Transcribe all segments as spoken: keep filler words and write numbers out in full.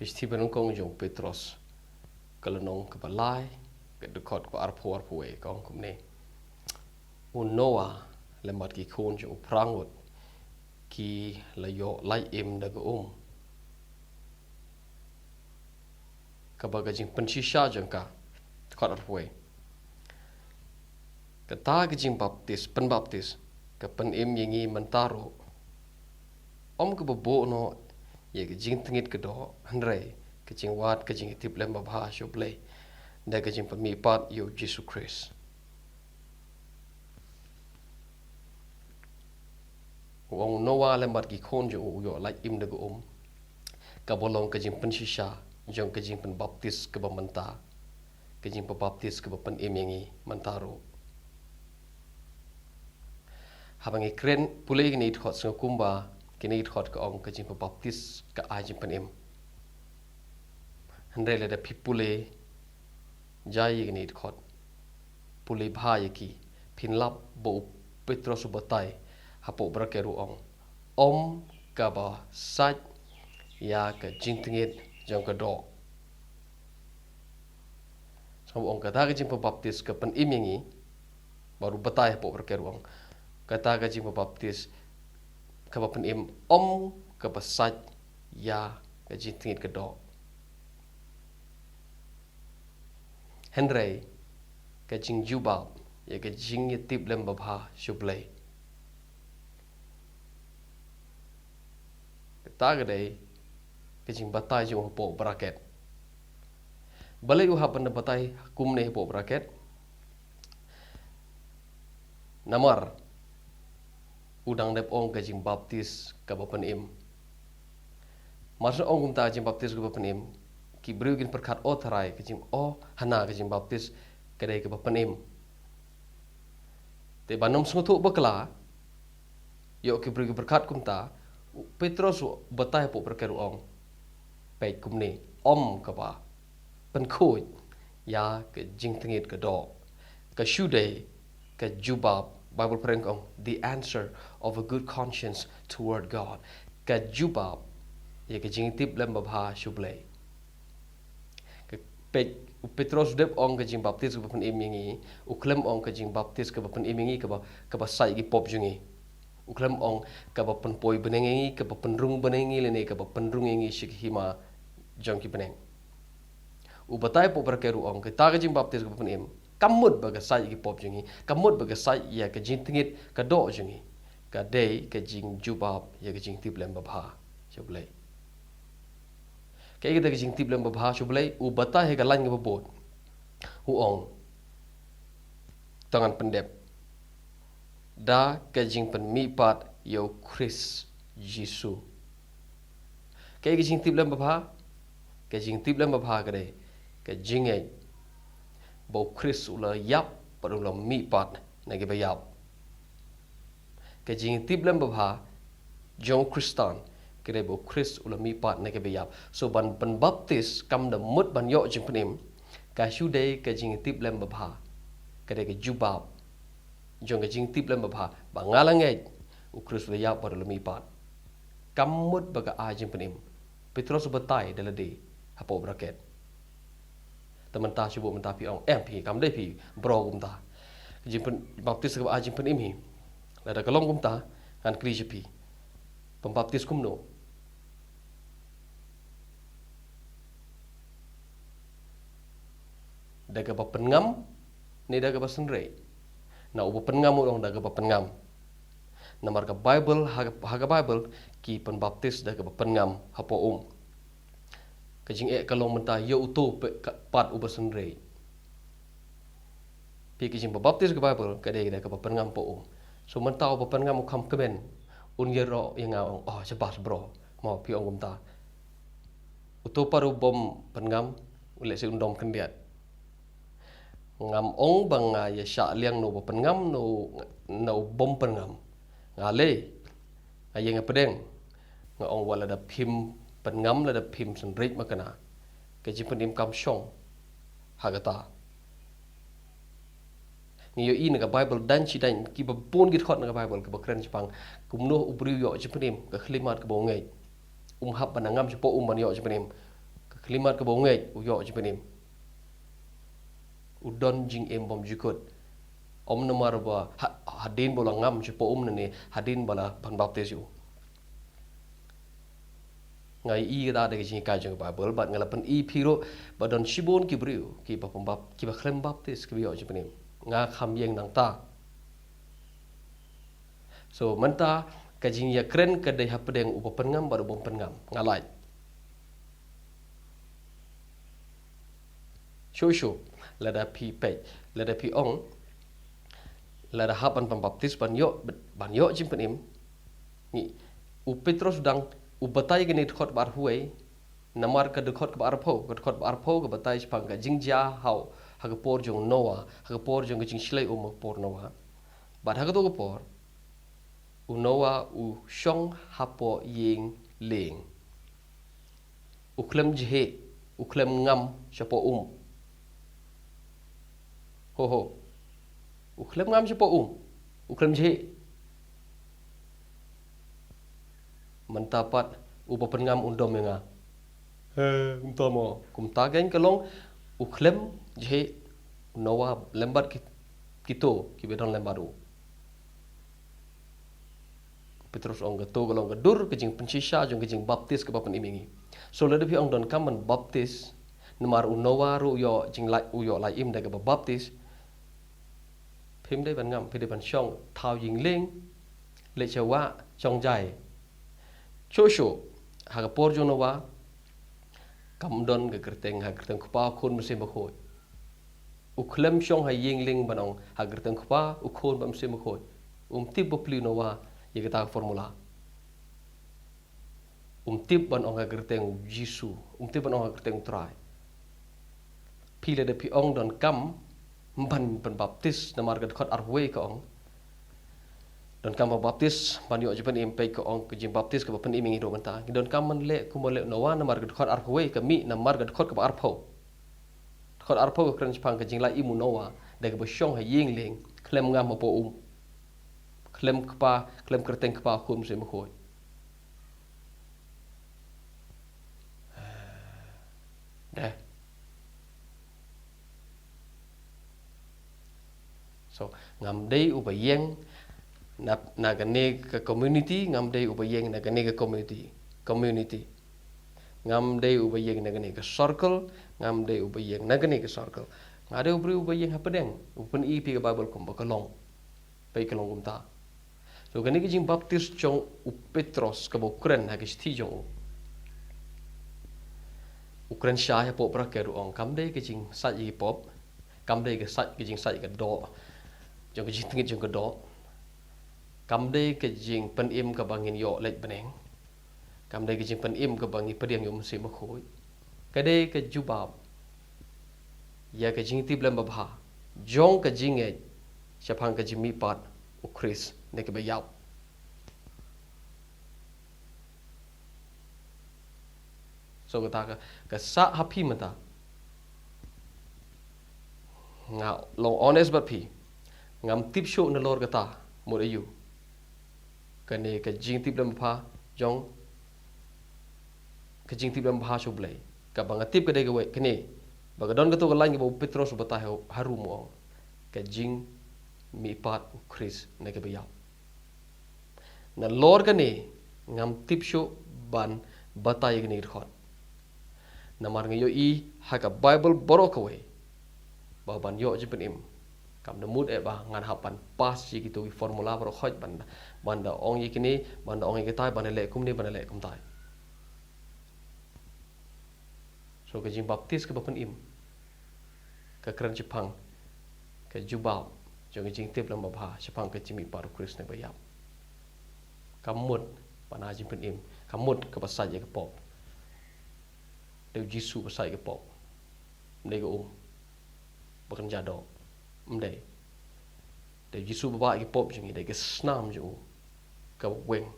Ka shithi ba nyngkong jong u Petros, ka lynnong kaba lai, ka dkhot kaba arphew, arphew wei, ka ong kumne: U Noah lem bad ki khun jong u phra ngut ki la ïoh lait im da ka um, kaba ka jingpynshisha jong ka. Dkhot arphew wei: Kata ka jingbaptis, pynbaptis, ka pynim ïa ngi mynta ruh, ym kaba buh noh ïa ka jingtngit ka doh, hynrei ka jingwad ka jingïatiplem babha sha U Blei da ka jingpynmihpat ïa U Jisu Khrist. U ong u Noah lem bad ki khun jong u u ïoh lait im da ka um, kaba long ka jingpynshisha jong ka jingpynbaptis kaba mynta, ka jingpynbaptis kaba pynim ïa ngi mynta ruh. Haba ngi kren pule kine ki dkhot, sngewbha kumba kine ki dkhot ka ong ka jingpynbaptis ka ai jingpynim. Hynrei lada phi pule jai ïa kine ki dkhot, pule bha ïa ki, phin lap ba u Petros u batai hapoh bracket u ong, ym kaba sait ïa ka jingtngit jong ka doh. Sngewbha ong kata ka jingpynbaptis ka pynim ïa ngi, bad u batai hapoh bracket u ong, kata ka jingpynbaptis kaba pynim ym kaba sait ïa ka jingtngit ka doh, hynrei ka jingjubab ïa ka jingïatiplem babha sha U Blei. Kata ka dei ka jingbatai jong u hapoh bracket. Balei u hap ban batai kumne hapoh bracket? Namar u dang dep ong ka jingbaptis kaba pynim. Mar shu ong kumta jingbaptis kaba pynim, ki briew kin pyrkhat, o tharai, ka jing, o hana ka jingbaptis ka dei kaba pynim. Te ban ym sngewthuh bakla ïa ki briew ki pyrkhat kumta, u Petros u batai hapoh bracket u ong, peit kumne, ym kaba pynkhuid ïa ka jingtngit ka doh. Ka shu dei ka jubab, Bible phareng ka ong, the answer of a good conscience toward God. Ka jubab ïa ka jingïatiplem babha sha U Blei. Ka peit, u Petros u dep ong ka jingbaptis kaba pynim ïa ngi, u khlem ong ka jingbaptis kaba pynim ïa ngi kaba, kaba sait ïa ki pop jong ngi. U khlem ong kaba pynpoi bneng ïa ngi, kaba pynrung bneng ïa ngi, lane kaba pynrung ïa ngi sha ka hima jong ki bneng. U batai hapoh bracket u ong, kata ka jingbaptis kaba pynim, kam mut ba ka sait ïa ki pop jong ngi, kam mut ba ka sait ïa ka jingtngit ka doh jong ngi. Ka dei ka jingjubab ïa ka jingïatiplem babha sha U Blei. Kaei kata ka jingïatiplem babha sha U Blei? U batai ha ka lain kaba bud, u ong, to ngan pyndep, da ka jingpynmihpat ïa u Khrist Jisu. Kaei ka jingïatiplem babha? Ka jingïatiplem babha ka dei ka jingngeit ba u Khrist u la ïap bad u la mihpat na kiba ïap. Ka jingïatiplem babha jong u Khristan ka dei ba u Khrist u la mihpat na kiba ïap. So ban pynbaptis kam da mut ban ïoh jingpynim, ka shu dei ka jingïatiplem babha, ka dei ka jubab jong ka jingïatiplem babha ba nga la ngeit u Khrist u la ïap bad u la mihpat. Kam mut ba ka ai jingpynim. Petros u batai da lade hapoh bracket. Te mynta shu buh mynta phi ong, em phi, kam dei phi bro kumta. Jingpyn, baptis kaba ai jingpynim hi. Lada ka long kumta, ngan kylli sha phi, pynbaptis kumno? Da kaba pynngam ne da kaba synreit? Na uba pynngam u ong da kaba pynngam. Namar ka Baibl, ha ka, ha ka Baibl ki pynbaptis da kaba pynngam hapoh um. Ka jingeh ka long mynta ïa uto pe-, ka, pat uba synreit. Phi, ka jingbaptis ka Baibl ka dei da kaba pynngam hapoh um. So mynta uba pynngam u kham kmen, un ïaroh ïa nga, ong, oh, shabash bro. Mo, phi ong kumta. Uto pat u bym pynngam, u lehse un dom khyndiat. Ngam ong ba nga ïa shah liang na uba pynngam, na u, na u bym pynngam. Nga leh, nga ïeng nga pdeng. Nga ong wat lada phim pynngam, lada phim synreit ma kane, ka jingpynim kam shong ha kata. Ngi ïohi na ka Baibl dang shi dang, kiba bun ki dkhot na ka Baibl kiba kren shaphang kumno u briew u ïoh jingpynim, ka khyllipmat kaba u ngeit. Um hap ban nangam shapoh um ban ïoh jingpynim. Khyllipmat kaba u ngeit u ïoh jingpynim. U don jingim bymjukut. Ym namar ba ha-, hadien ba la ngam shapoh um ne hadien ba la pynbaptis ïa u. Nga ïohi kata da ka jinghikai jong ka Baibl bad nga la pyni ïa phi ruh ba don shibun ki briew kiba pynbap-, kiba khlem baptis kiba ïoh jingpynim. Nga kham ïeng nangta. So, mynta ka jingïakren ka dei hapdeng uba pynngam bad uba ym pynngam. Nga lait. Shuh shuh, lada phi peit, lada phi ong, lada hap ban pynbaptis ban ïoh, ban ïoh jingpynim. Ngi, u Petros u dang, u batai kane dkhot ba arphew wei, namar ka dkhot kaba arphew, ka dkhot ba arphew ka batai shaphang ka jingjia ha u, ha ka por jong u Noah, ha ka por jong ka jingshlei um ha ka por Noah. Bad ha kato ka por, u Noah u shong hapoh ïing lieng. U khlem jhieh, u khlem ngam shapoh um. Ho ho. U khlem ngam shapoh um. U khlem jhieh. Mynta pat uba pynngam un dom ïa nga. He, kumta mo. Kumta kein ka long u khlem jhieh, u Noah lem bad ki, kito kiba don lem bad u. Petros ong kato ka long ka dur ka jingpynshisha jong ka jingbaptis kaba pynim ïa ngi. So lada phi ong donkam ban baptis, namar u Noah ruh u ïoh jinglait, u ïoh lait im da kaba baptis. Phim dei ban ngam, phi dei ban shong thaw ïing lieng, leit sha wah, shong jai. Shuh shuh, ha ka por jong u Noah, kam don ka kyrteng, ha ka kyrteng u Kpa, u Khun, u Mynsiem Bakhuid. U khlem shong ha ïing lieng ban ong ha ka kyrteng u Kpa, u Khun bad u Mynsiem Bakhuid. Um tip ba plie u Noah ïa kata ka formula. Um tip ban ong ha ka kyrteng u Jisu, um tip ban ong ha ka kyrteng u Trai. Phi lada phi ong donkam ban pynbaptis namar ka dkhot arphew wei ka ong. Donkam ban baptis ban ïoh jingpynim, peit ka ong ka jingbaptis kaba pynim ïa ngi ruh mynta. Ngi donkam ban leh kumba leh u Noah namar ka dkhot arphew wei ka mih namar ka dkhot kaba arphew. Dkhot arphew ka kren shaphang ka jinglait im u Noah da kaba shong ha ïing lieng, khlem ngam hapoh um. Khlem kpa, khlem kyrteng Kpa, Khun, Mynsiem Bakhuid. Dei. So, ngam dei uba ïeng na, na kane ka community, ngam dei uba ïeng na kane ka community, community. Ngam dei uba ïeng na kane ka circle, ngam dei uba ïeng na kane ka circle. Nga dei u briew uba ïeng hapdeng, u pyni ïa phi ka Baibl kumba ka long. Peit ka long kumta. So kane ka jingbaptis jong u Petros kaba u kren ha ka shithi jong u. U kren shai hapoh bracket u ong kam dei ka jingsait ïa ki pop, kam dei ka sait, ka jingsait ka doh, jong ka jingtngit jong ka doh. Kam dei ka jingpynim kaba ngin ïoh leit bneng. Kam dei ka jingpynim kaba ngi pdiang ïa u Mynsiem Bakhuid. Ka dei ka jubab ïa ka jingtip lem babha jong ka jingngeit shaphang ka jingmihpat u Khrist na kiba ïap. So kata ka, ka sah ha phi mynta. Nga long honest bad phi. Ngam tip shuh nalor kata mut aïu. Kane ka jingtip lem babha jong, ka jingtip lem babha sha U Blei. Kaba nga tip ka dei kawei kane. Ba ka don kato ka lain kaba u Petros u batai ha, harum u ong. Ka jingmihpat u Khrist na kiba ïap. Nalor kane ngam tip shuh ban batai ïa kane ka dkhot. Namar nga ïohi ha ka Baibl baroh kawei ba ban ïoh jingpynim kam da mut eh ba ngan hap ban pass ïa kito ki formula baroh khoit ban, ban da ong ïa kine, ban da ong ïa kitai, ban da leh kumne, ban da leh kumtai. So ka jingbaptis kaba pynim ka kren shaphang ka jubab jong ka jingtip lem babha shaphang ka jingmihpat u Khrist na kiba ïap. Kam mut ban ai jingpynim, kam mut kaba sait ïa ka pop. Dei u Jisu ba sait ïa ka pop. Ym dei ka um ba kynja doh. Ym dei. Dei u Jisu ba bah ïa ka pop jong ngi, dei ka snam jong u kaba weng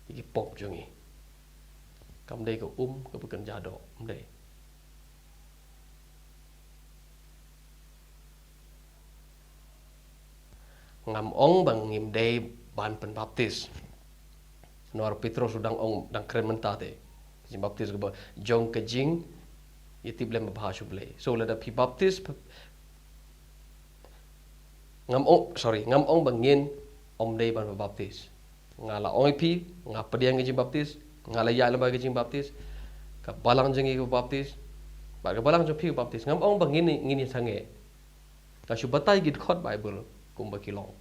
ïa ka pop jong ngi. Kam dei ka um kaba kynja doh, ym dei. Ngam ong ba ngim dei ban pynbaptis. Namar u Petros u dang ong, dang kren mynta te. Ka jingbaptis kaba jong ka jing, ïa tip lem ba bha sha U Blei. So lada phi baptis, ngam ong, sorry, ngam ong ba ngin ym dei ban baptis. Nga la ong ïa phi, nga pdiang ka jingbaptis, nga la ïaid lyngba ka jingbaptis, ka balang jong ngi ka baptis, bad ka balang jong phi ka baptis. Ngam ong ba ngin, ngin ïa sangeh. Nga shu batai ki dkhot Baibl kumba ki long.